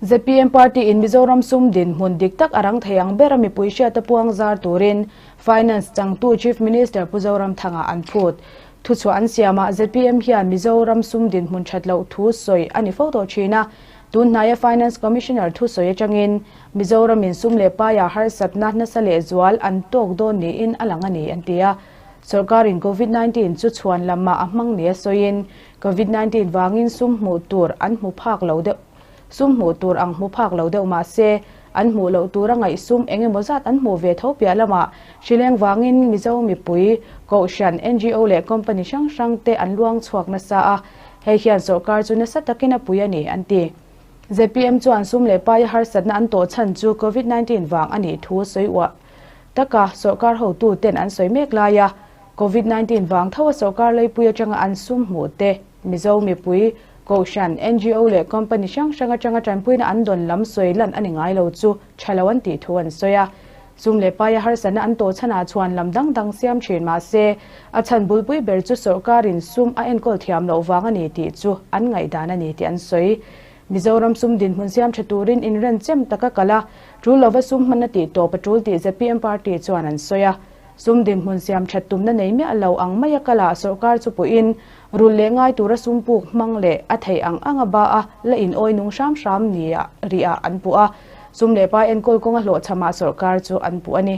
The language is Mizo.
ZPM party in Mizoram sum dinhmun dik tak a rang thei ang ber a mipui hriata puang zar turin Finance changtu Chief Minister Pu Zoramthanga an phut. Thuchhuah an siamah ZPM hian Mizoram sum dinhmun that loh thu sawi a ni fo tawh thin a, tun hnaia Finance Commissioner thusawi atangin Mizoram in sum leh paia harsatna nasa lehzual an tawk dawn niin a lang a ni an ti a. Sawrkarin Covid 19 chu chhuan lamah a hmang nia sawiin Covid 19 vangin sum hmuh tur an hmu phak lo deuh Sum hmuh tur ang hmu phak lo deuh mah se, an hmuh loh tura ngaihsum eng emaw zat an hmuh ve tho piah lamah hrileng vangin Mizo mipui, Kohhran, ngo leh company hrang hrang te an luang chhuak nasa a, hei hian sawrkar chu nasa takin a pui a ni, an ti. Zpm chuan sum leh paia harsatna an tawh chhan chu Covid 19 vang a nih thu sawi uah taka sawrkar hotu ten an sawi mek lai a, Covid 19 vang tho a sawrkar leipui atanga an sum hmuh te Mizo mipui, Kohhran, ngo leh company hrang hrang atanga tanpuina an dawn lam sawi lan a ni ngai lo chu tha lo an tih thu an sawi a. Sum leh paia harsatna an tawh chhanah chuan lam dang dang siam thin mah se, a chhan bulpui ber chu sawrkarin sum a enkawl thiam loh vang a ni tih chu an ngaihdan a ni tih an sawi. Mizoram sum dinhmun siam tha turin inren chem taka kal a, tul lova sum hman a tih tawp a tul tih zpm party chuan an sawi a. Sum dinhmun siam that tumna nei miah lo ang maia kala sawrkar chu puhin rul leh ngai tura sum puk hmang leh a theih ang anga ba a la in awi nung hram hram nia rih ah an puh a. Sum leh pa enkawl kawnga hlawhchhamah sawrkar chu an puh a ni.